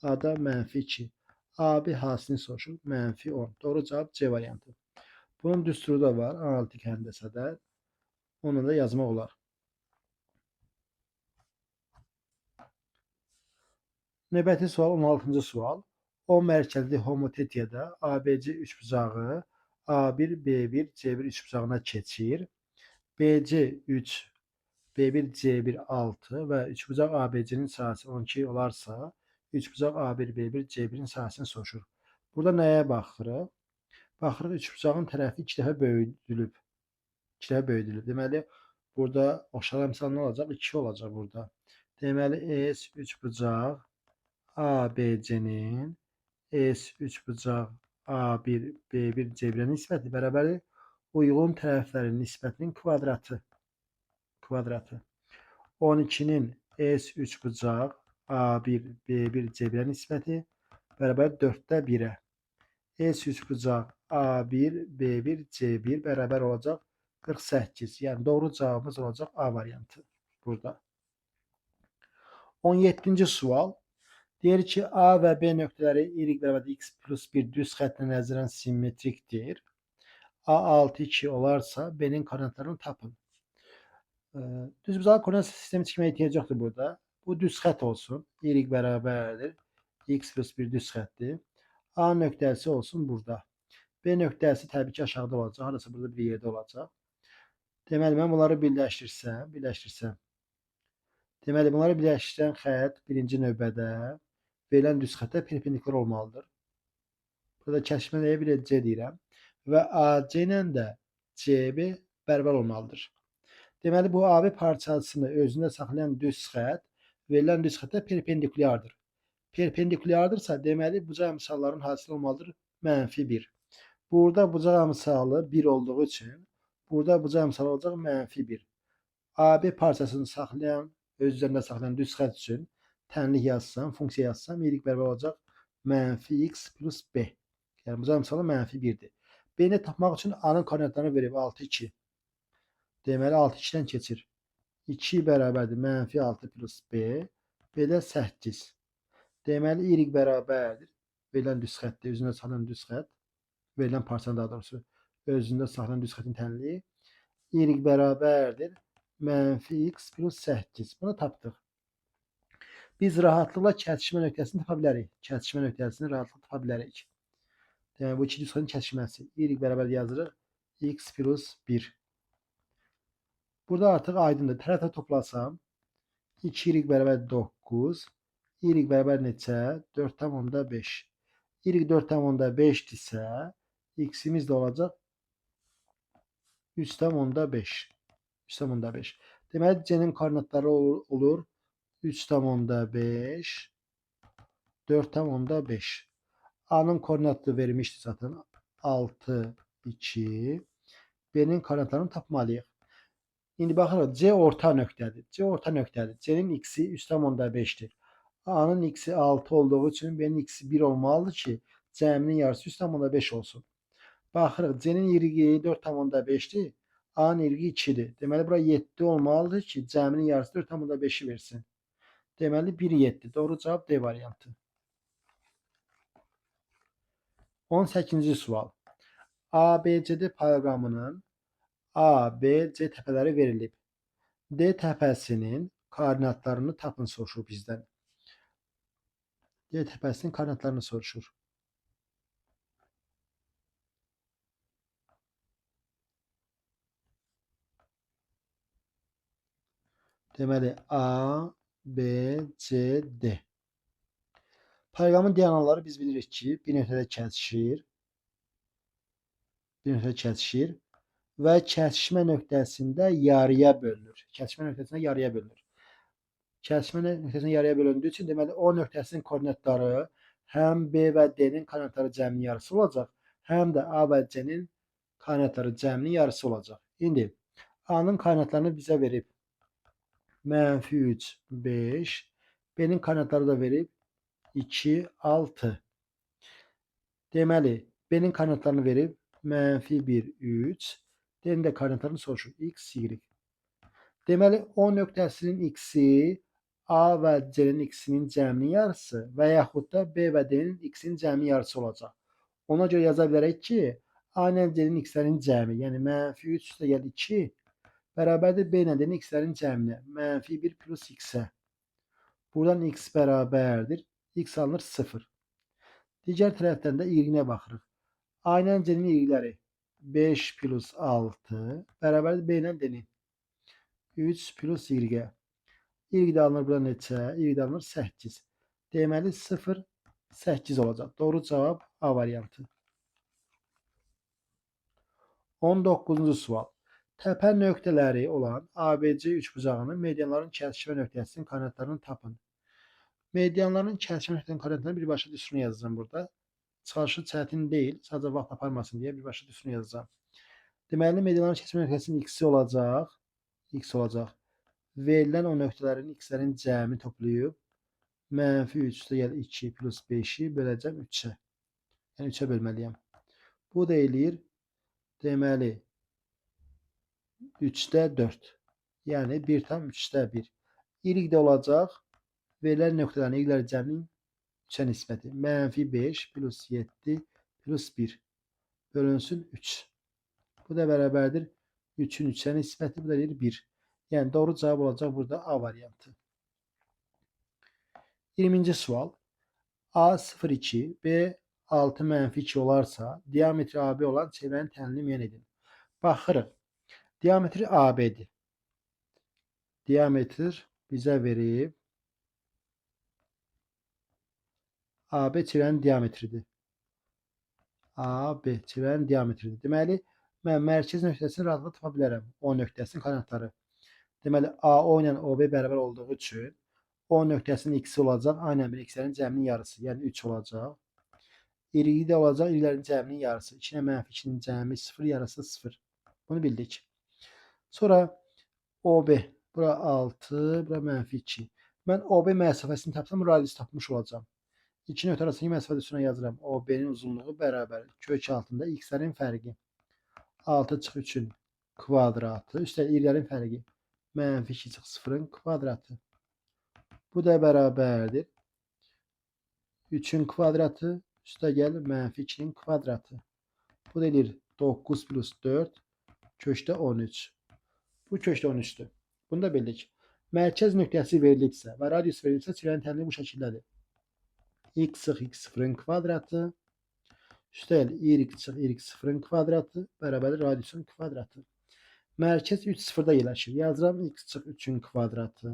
A da mənfi 2. AB hasilini soruşur. Mənfi 10. Doğru cavab C variantı. Bunun düsturu da var. Analitik həndəsədə. Onu da yazmaq olar. Növbəti sual 16-cı sual. O mərkəzli homotetiyada ABC üçbucağı A1, B1, C1 üçbucağına keçir. BC 3, B1, C1 6 və üçbucaq ABC-nin sahəsi 12 olarsa, üçbucaq A1, B1, C1-in sahəsini soruşur. Burada nəyə baxırıq? Baxırıq, üçbucağın tərəfi 2 dəfə böyüdülüb. 2 dəfə böyüdülüb. Deməli, burada oxşar əmsal nə olacaq? 2 olacaq burada. Deməli, S üçbucaq ABC-nin S üçbucaq A1, B1, C1-ə nisbəti bərabərdir uyğun tərəflərin nisbətinin kvadratı. Kvadratı. 12-nin S üçbucaq A1, B1, C1-ə nisbəti bərabər 4-də 1-ə. S üçbucaq A1, B1, C1 bərabər olacaq 48. Yəni doğru cavabımız olacaq A variantı burada. 17-ci sual. Deyir ki, A və B nöqtələri Y bərabər x plus 1 düz xəttinə nəzərən simmetrikdir. A 6, 2 olarsa B-nin koordinatlarını tapın. Düzbucaqlı koordinat sistemi çəkməyə ehtiyac yoxdur burada. Bu düz xətt olsun. Y bərabərdir. X plus 1 düz xəttdir. A nöqtəsi olsun burada. B nöqtəsi təbii ki aşağıda olacaq. Hardasa burada bir yerdə olacaq. Deməli, mən bunları birləşdirsəm. Deməli, bunları birləşdirən xətt birinci növbədə verilən düz xəttə perpendikular olmalıdır. Burada kəsişmə nəyə bir C deyirəm. Və AC ilə də CB bərabər olmalıdır. Deməli, bu AB parçasını özündə saxlayan düz xətt verilən düz xəttə perpendikulyardır. Perpendikulyardırsa, deməli, bucaq əmsalların hasil olmalıdır mənfi 1. Burada bucaq əmsalı 1 olduğu üçün, burada bucaq əmsalı olacaq mənfi 1. AB parçasını saxlayan, öz üzərində saxlayan düz xətt üçün tənlik yazsam, funksiya yazsam, y bərabər olacaq mənfi x plus b. Yəni, bucaq əmsalı mənfi 1-dir. B-ni tapmaq üçün A-nın koordinatlarını verib 6, 2. Deməli, 6, 2-dən keçir. 2 bərabərdir mənfi 6 plus b. B də 8. Deməli, y bərabərdir. Verilən düz xəttdir. Özündə saxlayan düz xətt. Verilən parçanın daha doğrusu özündə saxlayan düz xəttin tənliyi. Y bərabərdir mənfi x plus 8. Bunu tapdıq. Biz rahatlıqla kəsişmə nöqtəsini tapa bilərik. Kəsişmə nöqtəsini rahatlıqla tapa bilərik. Deməli, bu iki düz xəttin kəsişməsi. Y bərabər yazırıq x plus 1. Burada artıq aydındır. Tərəf-tərəf toplasam 2y bərabər 9, y bərabər neçə? 4,5. Y 4,5-dirsə, x-imiz də olacaq 3,5. 3,5. Deməli, C-nin koordinatları olur 3,5, 4,5. A-nın koordinatı vermişdi zaten 6, 2. B-nin koordinatlarını tapmalıyıq. İndi baxırıq, C orta nöqtədir. C orta nöqtədir. C-nin x-i 3,5-dir. A-nın x-i 6 olduğu üçün B-nin x-i 1 olmalıdır ki, cəminin yarısı 3,5 olsun. Baxırıq, C-nin y-i 4,5-dir. A-nın y-i 2-dir. Deməli, bura 7 olmalıdır ki, cəminin yarısı 4,5-i versin. Deməli, 1, 7. Doğru cavab D variantı. 18-ci sual. ABCD paralelogramının A, B, C təpələri verilib. D təpəsinin koordinatlarını tapın soruşur bizdən. D təpəsinin koordinatlarını soruşur. Deməli, A, B, C, D. Paralelogramın diagonalları biz bilirik ki, bir nöqtədə kəsişir. Bir nöqtədə kəsişir və kəsişmə nöqtəsində yarıya bölünür. Kəsişmə nöqtəsində yarıya bölünür. Kəsişmə nöqtəsində yarıya bölündüyü üçün, deməli, O nöqtəsinin koordinatları həm B və D-nin koordinatları cəminin yarısı olacaq, həm də A və C-nin koordinatları cəminin yarısı olacaq. İndi A-nın koordinatlarını bizə verib mənfi 3, 5. B-nin koordinatları da verib 2, 6. Deməli, B-nin koordinatlarını verib mənfi 1, 3. D-nin də koordinatlarını soruşur. X, Y. Deməli, O nöqtəsinin X-i A və C-nin X-inin cəminin yarısı və yaxud da B və D-nin X-inin cəminin yarısı olacaq. Ona görə yaza bilərik ki, A ilə C-nin X-lərinin cəmi, yəni mənfi 3 üstə gəl 2, bərabərdir B ilə D-nin X-lərin cəminə, mənfi 1 plus X-ə. Buradan X bərabərdir. X alınır 0. Digər tərəfdən də Y-nə baxırıq. A ilə C-nin Y-ləri 5 plus 6 bərabərdir B ilə D-nin 3 plus Y-ə. Y də alınır burada neçə? Y də alınır 8. Deməli 0, 8 olacaq. Doğru cavab A variantı. 19-cu sual. Təpə nöqtələri olan ABC üçbucağının medianların kəsişmə nöqtəsinin koordinatlarını tapın. Medianların kəsişmə nöqtəsinin koordinatlarını birbaşa düsturunu yazacağım burada. Çıxarışı çətin deyil, sadəcə vaxt aparmasın deyə birbaşa düsturunu yazacağım. Deməli, medianların kəsişmə nöqtəsinin x-i olacaq. X olacaq. Verilən o nöqtələrin x-lərin cəmi toplayıb mənfi 3 üstə gəl 2 plus 5-i böləcəm 3-ə. Yəni 3-ə bölməliyəm. Bu da eləyir. Deməli, 3-də 4. Yəni 1,3-də 1. Y də olacaq. Verilən nöqtələrin y-lər cəminin 3-ə nisbəti. Mənfi 5 plus 7 plus 1 bölünsün 3. Bu da bərabərdir. 3-ün 3-ə nisbəti. Bu da eləyir 1. Yəni doğru cavab olacaq burada A variantı. 20-ci sual. A 0,2, B 6 mənfi 2 olarsa, diametri AB olan çevrənin tənini müəyyən edin. Baxırıq. Diametri AB-dir. Diametr bizə verib AB çevrənin diametridir. AB çevrənin diametridir. Deməli, mən mərkəz nöqtəsini rahatlıqla tapa bilərəm. O nöqtəsinin koordinatları. Deməli, AO ilə OB bərabər olduğu üçün O nöqtəsinin x-i olacaq. A ilə bir x-lərin cəminin yarısı, yəni 3 olacaq. Y də olacaq, y-lərin cəminin yarısı. 2 ilə mənfi 2-nin cəmi 0, yarısı 0. Bunu bildik. Sonra OB, bura 6, bura mənfi 2. Mən OB məsafəsini tapsam, radius tapmış olacağam. İki nöqtə arasındakı məsafə üstünə yazıram. OB-nin uzunluğu bərabər kök altında x-lərin fərqi. 6 çıx 3-ün kvadratı, üstəlik y-lərin fərqi. Mənfi 2 çıx 0-ın kvadratı. Bu da bərabərdir. 3-ün kvadratı, üstə gəl mənfi 2-nin kvadratı. Bu da eləyir 9 plus 4, kökdə 13. Bu kökdə 13-dür. Bunu da bildik. Mərkəz nöqtəsi verilibsə və radius verilibsə, çevrənin tənini bu şəkildədir. X çıx x0-ın kvadratı, üstəlik y çıx y0-ın kvadratı bərabərdir radiusun kvadratı. Mərkəz 3 0-da yerləşir. Yazıram x çıx 3-ün kvadratı.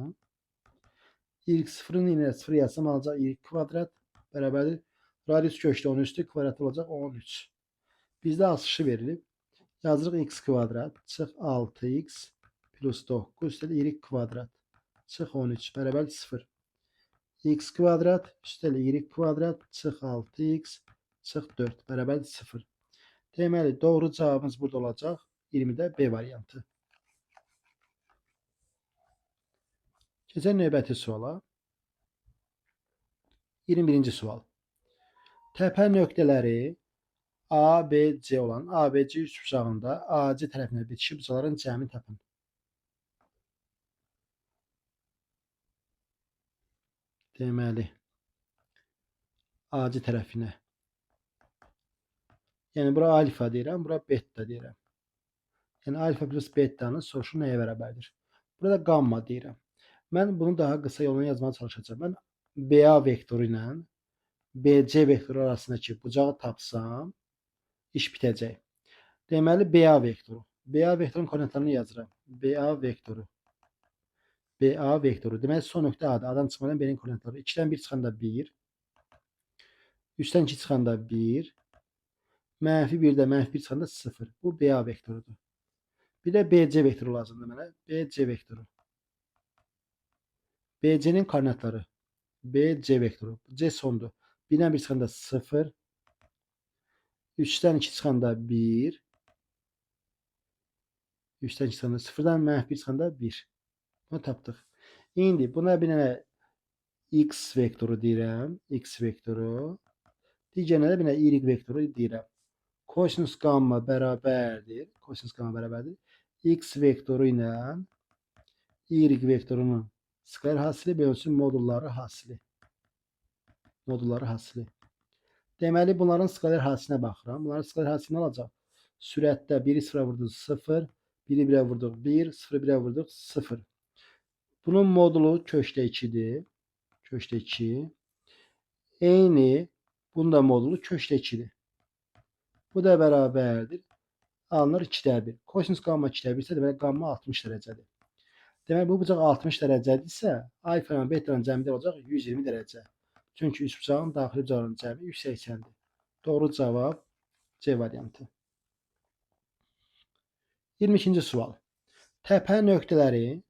Y0-ın yerinə 0 yazsam alacaq y kvadrat bərabərdir. Radius kökdə 13-dür, kvadratı olacaq 13. Bizdə asışı verilib. Yazırıq x kvadrat çıx 6x plus 9 üstəlik y kvadrat çıx 13 bərabərdir 0. X kvadrat üstəlik y kvadrat çıx 6x çıx 4 bərabərdir 0. Deməli, doğru cavabımız burada olacaq. 20-də B variantı. Keçək növbəti suala. 21-ci sual. Təpə nöqtələri ABC olan ABC üçbucağında AC tərəfinə bitişik bucaqların cəmini tapın. Deməli, AC tərəfinə. Yəni, bura alfa deyirəm, bura beta deyirəm. Yəni, alfa plus betanın soruşu nəyə bərabərdir? Burada qamma deyirəm. Mən bunu daha qısa yolla yazmağa çalışacağam. Mən BA vektoru ilə BC vektoru arasındakı bucağı tapsam, iş bitəcək. Deməli, BA vektoru. BA vektorunun koordinatlarını yazıram. BA vektoru. BA vektoru. Deməli, son nöqtə A-dır. A-dan çıxmadan B-nin koordinatları. 2-dən 1 çıxanda 1. 3-dən 2 çıxanda 1. Mənfi 1-də mənfi 1 çıxanda 0. Bu BA vektorudur. Bir də BC vektoru lazımdır mənə. BC vektoru. BC-nin koordinatları. BC vektoru. C sondur. 1-dən 1 çıxanda 0. 3-dən 2 çıxanda 1. 3-dən 2 çıxanda 0-dan mənfi 1 çıxanda 1. Bunu tapdıq. İndi buna bir dənə x vektoru deyirəm. X vektoru. Digərinə də bir dənə y vektoru deyirəm. Kosinus qamma bərabərdir. Kosinus qamma bərabərdir. X vektoru ilə y vektorunun skaler hasili, bölünsün modulları hasili. Modulları hasili. Deməli, bunların skaler hasilinə baxıram. Bunların skaler hasili nə olacaq? Sürətdə 1-i 0-a vurduq 0, 1-i 1-ə vurduq 1, 0-ı 1-ə vurduq 0. Bunun modulu kökdə 2-dir. Kökdə 2. Eyni, bunun da modulu kökdə 2-dir. Bu da bərabərdir. Alınır 2-də 1. Kosinus qamma 2-də 1 isə deməli, qamma 60 dərəcədir. Deməli, bu bucaq 60 dərəcədirsə, alfa ilə betanın cəmi də olacaq 120 dərəcə. Çünki üçbucağın daxili bucağının cəmi 180-dir. Doğru cavab C variantı. 22-ci sual. Təpə nöqtələri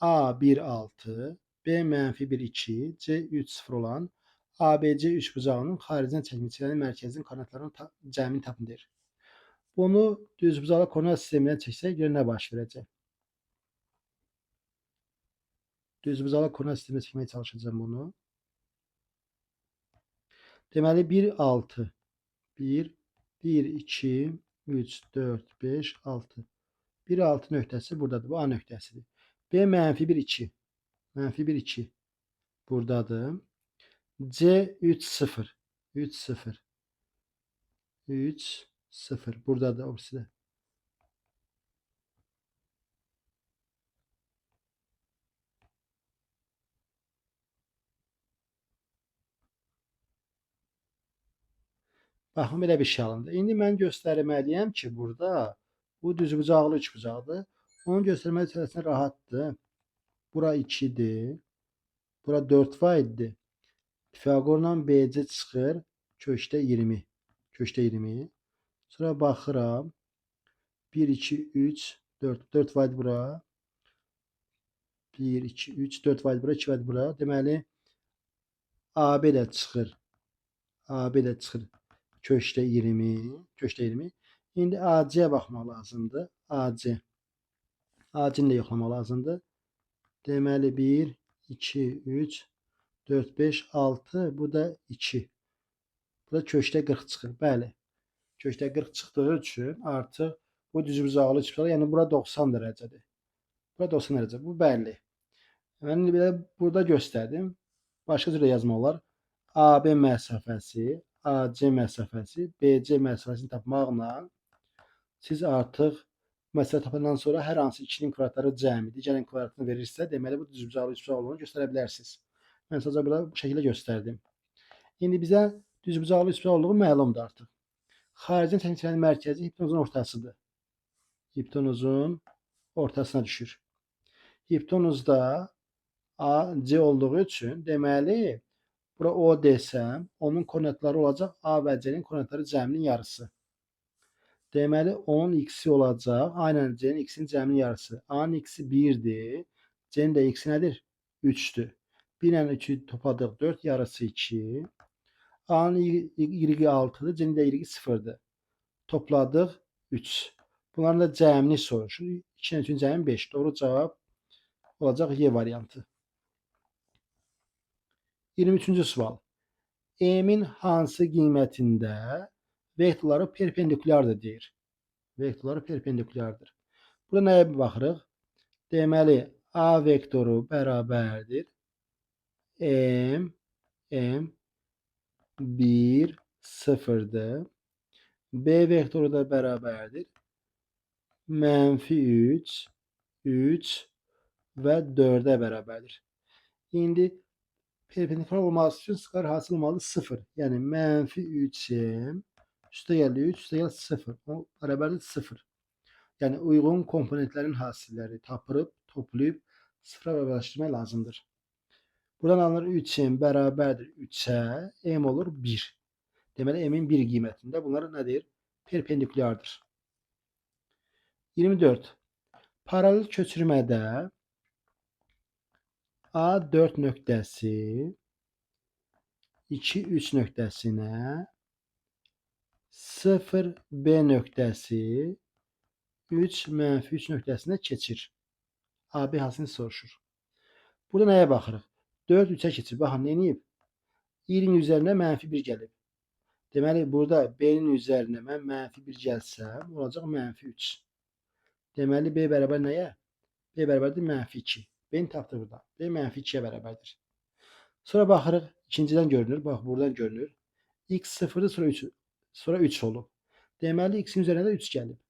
A 1, 6, B mənfi 1, 2, C 3, 0 olan ABC üçbucağının xaricdən çəkilmiş mərkəzin koordinatlarının cəmini tapın deyir. Bunu düzbucaqlı koordinat sistemindən çəksək, görə nə baş verəcək? Düzbucaqlı koordinat sistemindən çəkməyə çalışacağım bunu. Deməli, 1, 6, 1, 1, 2, 3, 4, 5, 6. 1, 6 nöqtəsi buradadır. Bu A nöqtəsidir. B mənfi 1, 2. Mənfi 1, 2 buradadır. C 3, 0. 3, 0. 3, 0. Buradadır o birisi də. Baxın, belə bir şey alındı. İndi mən göstərməliyəm ki, burada bu düzbucaqlı üçbucaqdır. Onu göstərmək məsələsində rahatdır. Bura 2-dir. Bura 4 vahiddir. Pifaqorla BC çıxır. Kökdə 20. Kökdə 20. Sonra baxıram. 1, 2, 3, 4. 4 vahid bura. 1, 2, 3, 4 vahid bura, 2 vahid bura. Deməli, AB də çıxır. AB də çıxır. Kökdə 20. Kökdə 20. İndi AC-yə baxmaq lazımdır. AC. AC-ni də yoxlamaq lazımdır. Deməli, 1, 2, 3, 4, 5, 6. Bu da 2. Bu da kökdə 40 çıxır. Bəli. Kökdə 40 çıxdığı üçün artıq bu düzbucaqlı üçbucaq, yəni bura 90 dərəcədir. Bura 90 dərəcə. Bu bəlli. Mən indi belə burada göstərdim. Başqa cür də yazmaq olar. AB məsafəsi, AC məsafəsi, BC məsafəsini tapmaqla siz artıq məsələ tapandan sonra hər hansı ikinin kvadratları cəmi, digərinin kvadratını verirsə, deməli bu düzbucaqlı üçbucaq olduğunu göstərə bilərsiniz. Mən sadəcə burada bu şəkildə göstərdim. İndi bizə düzbucaqlı üçbucaq olduğu məlumdur artıq. Xaricdən çəkilən mərkəzi hipotenuzun ortasıdır. Hipotenuzun ortasına düşür. Hipotenuzda AC olduğu üçün, deməli, bura O desəm, onun koordinatları olacaq A və C-nin koordinatları cəminin yarısı. Deməli, onun x-i olacaq. Aynən C-nin x-inin cəminin yarısı. A-nın x-i 1-dir. C-nin də x-i nədir? 3-dür. 1 ilə 3-ü topladıq 4, yarısı 2. A-nın y-i 6-dır, C-nin də y-i 0-dır. Topladıq 3. Bunların da cəmini soruşur. 2 ilə 3-ün cəmi 5. Doğru cavab olacaq Y variantı. 23-cü sual. M-in hansı qiymətində Vektorları perpendikulyardır deyir. Vektorları perpendikulyardır. Burada nəyə baxırıq? Deməli, A vektoru bərabərdir M, M 1, 0-dır. B vektoru da bərabərdir mənfi 3, 3 və 4-ə bərabərdir. İndi perpendikular olması üçün skalar hasıl olmalıdır 0. Yəni mənfi 3m üstə gəl 3, üstə gəl 0. O bərabərdir 0. Yəni uyğun komponentlərin hasilləri tapırıb, toplayıb sıfıra bərabərləşdirmək lazımdır. Buradan alınır 3m bərabərdir 3-ə, m olur 1. Deməli m-in 1 qiymətində bunlar nədir? Perpendikulyardır. 24. Paralel köçürmədə A4 nöqtəsi 2, 3 nöqtəsinə, 0, B nöqtəsi 3, mənfi 3 nöqtəsinə keçir. AB hasilini soruşur. Burada nəyə baxırıq? 4, 3-ə keçir. Baxın, nə eləyib? Y-in üzərinə mənfi 1 gəlib. Deməli, burada B-nin üzərinə mən mənfi 1 gəlsəm, olacaq mənfi 3. Deməli, B bərabər nəyə? B bərabərdir mənfi 2. B-ni tapdıq burada. B mənfi 2-yə bərabərdir. Sonra baxırıq, ikincidən görünür. Bax, buradan görünür. X 0-dır, sonra 3, sonra 3 olub. Deməli, X-in üzərinə də 3 gəlib.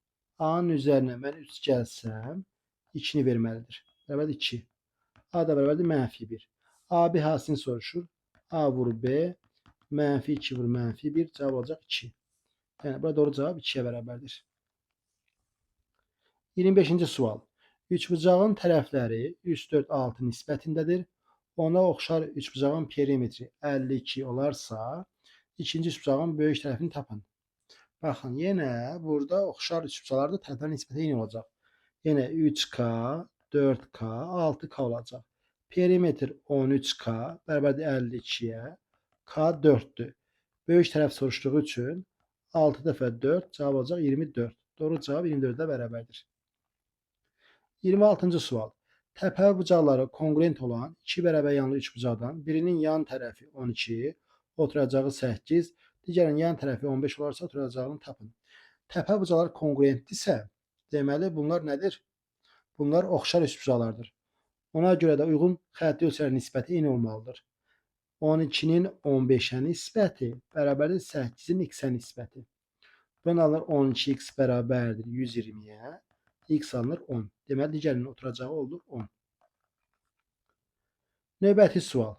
A-nın üzərinə mən 3 gəlsəm, 2-ni verməlidir. Bərabərdir 2. A da bərabərdir mənfi 1. AB hasilini soruşur. A vur B, mənfi 2 vur mənfi 1, cavab olacaq 2. Yəni, burada doğru cavab 2-yə bərabərdir. 25-ci sual. Üçbucağın tərəfləri 3, 4, 6 nisbətindədir. Ona oxşar üçbucağın perimetri 52 olarsa, ikinci üçbucağın böyük tərəfini tapın. Baxın, yenə burada oxşar üçbucaqlarda tərəflərin nisbəti eyni olacaq. Yenə 3K, 4K, 6K olacaq. Perimetr 13K bərabərdir 52-yə. K 4-dür. Böyük tərəf soruşduğu üçün 6 dəfə 4 cavab olacaq 24. Doğru cavab 24-ə bərabərdir. 26-cı sual. Təpə bucaqları konqruent olan iki bərabər yanlı üçbucaqdan birinin yan tərəfi 12, oturacağı 8, digərinin yan tərəfi 15 olarsa oturacağını tapın. Təpə bucaqları konqruentdirsə, deməli bunlar nədir? Bunlar oxşar üçbucaqlardır. Ona görə də uyğun xətti ölçülərin nisbəti eyni olmalıdır. 12-nin 15-ə nisbəti bərabərdir 8-in x-ə nisbəti. Buradan alınır 12x bərabərdir 120-yə. X alınır 10. Deməli, digərinin oturacağı olur 10. Növbəti sual.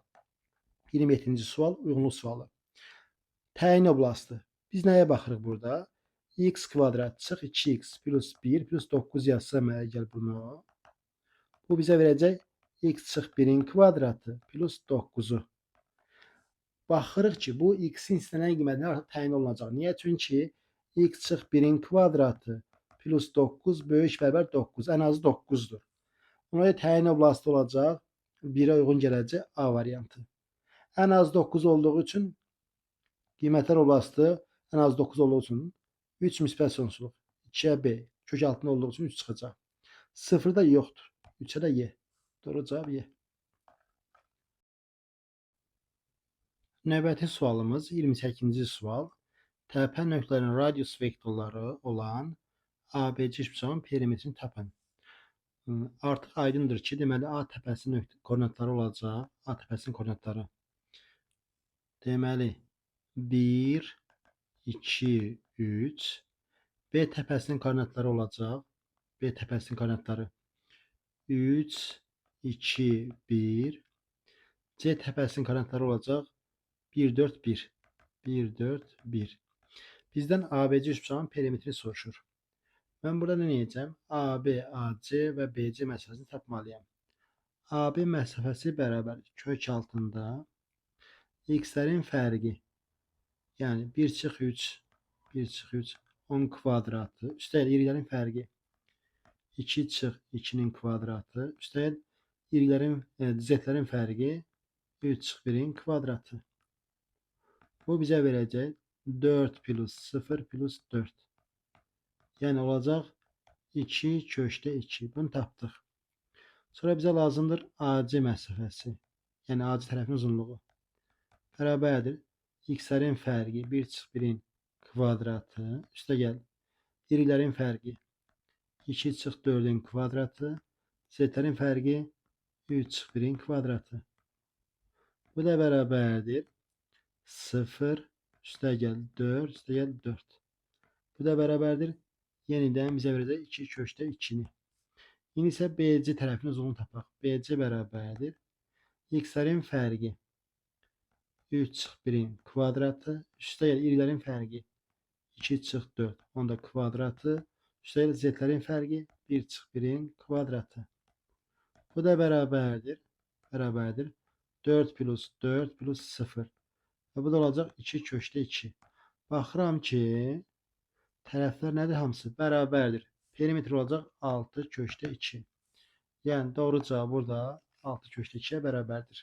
27-ci sual, uyğunluq sualı. Təyin oblastı. Biz nəyə baxırıq burada? X kvadrat çıx 2x plus 1 plus 9 yazsam əgər bunu. Bu bizə verəcək x çıx 1-in kvadratı plus 9-u. Baxırıq ki, bu x-in istənilən qiymətinə artıq təyin olunacaq. Niyə? Çünki x çıx 1-in kvadratı plus 9 böyük bərabər 9. Ən azı 9-dur. Ona görə təyin oblastı olacaq. 1-ə uyğun gələcək A variantı. Ən az 9 olduğu üçün qiymətlər oblastı ən az 9 olduğu üçün 3 müsbət sonsuzluq. 2-yə B kök altında olduğu üçün 3 çıxacaq. 0 da yoxdur. 3-ə də Y. Doğru cavab Y. Növbəti sualımız 28-ci sual. Təpə nöqtələrinin radius vektorları olan ABC üçbucağın perimetrini tapın. Artıq aydındır ki, deməli A təpəsinin koordinatları olacaq. A təpəsinin koordinatları. Deməli 1, 2, 3. B təpəsinin koordinatları olacaq. B təpəsinin koordinatları 3, 2, 1. C təpəsinin koordinatları olacaq 1, 4, 1. 1, 4, 1. Bizdən ABC üçbucağın perimetrini soruşur. Mən burada nə edəcəm? AB, AC və BC məsafəsini tapmalıyam. AB məsafəsi bərabər kök altında x-lərin fərqi. Yəni 1 çıx 3, 1 çıx 3, 10 kvadratı. Üstəgəl y-lərin fərqi 2 çıx 2-nin kvadratı. Üstəgəl y-lərin, z-lərin fərqi 3 çıx 1-in kvadratı. Bu bizə verəcək 4 plus 0 plus 4. Yəni olacaq 2 kökdə 2. Bunu tapdıq. Sonra bizə lazımdır AC məsafəsi. Yəni AC tərəfin uzunluğu. Bərabərdir. X-lərin fərqi 1 çıx 1-in kvadratı. Üstə gəl. Y-lərin fərqi 2 çıx 4-ün kvadratı. Z-lərin fərqi 3 çıx 1-in kvadratı. Bu da bərabərdir. 0 üstə gəl 4 üstə gəl 4. Bu da bərabərdir. Yenidən bizə verəcək 2 kökdə 2-ni. İndi isə BC tərəfinin uzunluğunu tapaq. BC bərabərdir. X-lərin fərqi 3 çıx 1-in kvadratı. Üstə gəl Y-lərin fərqi 2 çıx 4. Onda kvadratı. Üstə gəl Z-lərin fərqi 1 çıx 1-in kvadratı. Bu da bərabərdir. Bərabərdir. 4 plus 4 plus 0. Və bu da olacaq 2 kökdə 2. Baxıram ki, tərəflər nədir hamısı? Bərabərdir. Perimetr olacaq 6 kökdə 2. Yəni doğru cavab burada 6 kökdə 2-yə bərabərdir.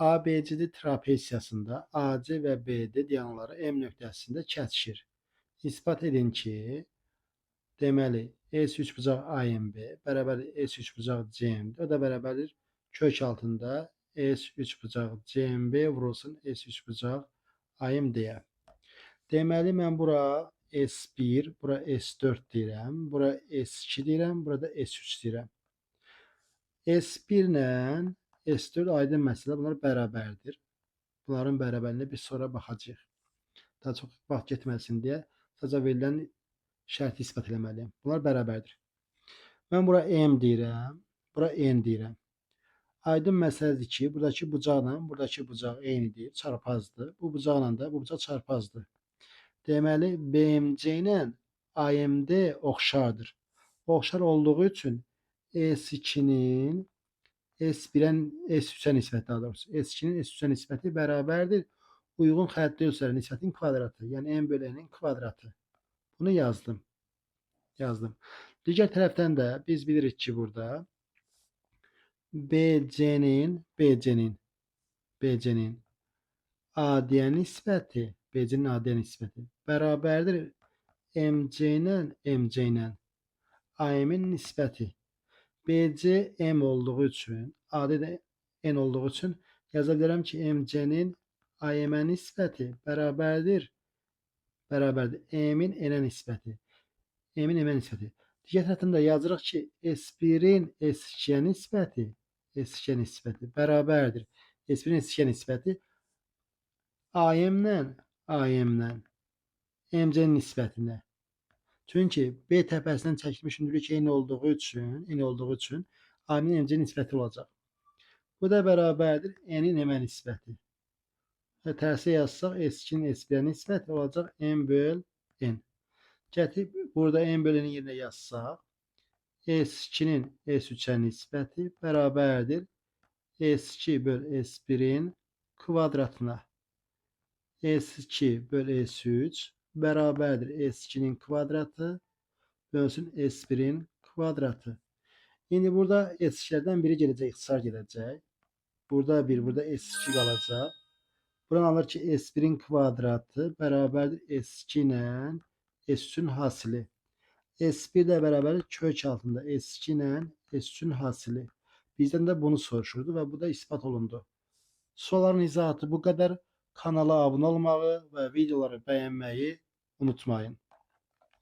ABCD trapesiyasında AC və BD diaqonalları M nöqtəsində kəsişir. İspat edin ki, deməli S üçbucaq AMB bərabərdir S üçbucaq CMD. O da bərabərdir kök altında S üçbucaq CMB vurulsun S üçbucaq AMD-yə. Deməli mən bura S1, bura S4 deyirəm, bura S2 deyirəm, burada S3 deyirəm. S1 ilə S4 aydın məsələ, bunlar bərabərdir. Bunların bərabərliyinə biz sonra baxacağıq. Daha çox vaxt getməsin deyə sadəcə verilən şərti isbat eləməliyəm. Bunlar bərabərdir. Mən bura M deyirəm, bura N deyirəm. Aydın məsələdir ki, buradakı bucaqla buradakı bucaq eynidir, çarpazdır. Bu bucaqla da bu bucaq çarpazdır. Deməli, BMC ilə AMD oxşardır. Oxşar olduğu üçün S2-nin S1-ə S3-ə nisbəti daha doğrusu. S2-nin S3-ə nisbəti bərabərdir. Uyğun xətti üzərə nisbətin kvadratı. Yəni M bölü N-in kvadratı. Bunu yazdım. Yazdım. Digər tərəfdən də biz bilirik ki, burada BC-nin AD-yə nisbəti, BC-nin AD-yə nisbəti bərabərdir MC ilə AM-in nisbəti. BC M olduğu üçün, AD də N olduğu üçün yaza bilərəm ki, MC-nin AM-ə nisbəti bərabərdir M-in N-ə nisbəti. M-in M-ə nisbəti. Digər tərəfdən də yazırıq ki, S1-in S2-yə nisbəti, S2-yə nisbəti bərabərdir. S1-in S2-yə nisbəti AM-lə MC-nin nisbətinə. Çünki B təpəsindən çəkilmiş hündürlük eyni olduğu üçün AM-in MC nisbəti olacaq. Bu da bərabərdir N-in M-ə nisbəti. Və tərsi yazsaq S2-nin S1-ə nisbəti olacaq M böl N. Gətirib burada M böl N-in yerinə yazsaq S2-nin S3-ə nisbəti bərabərdir S2 böl S1-in kvadratına. S2 böl S3 bərabərdir S2-nin kvadratı bölsün S1-in kvadratı. İndi burada S2-lərdən biri gələcək, ixtisar gələcək. Burada 1, burada S2 qalacaq. Buradan alır ki, S1-in kvadratı bərabərdir S2 ilə S3-ün hasili. S1 də bərabərdir kök altında S2 ilə S3-ün hasili. Bizdən də bunu soruşurdu və bu da isbat olundu. Sualların izahatı bu qədər. Kanala abunə olmağı və videoları bəyənməyi unutmayın.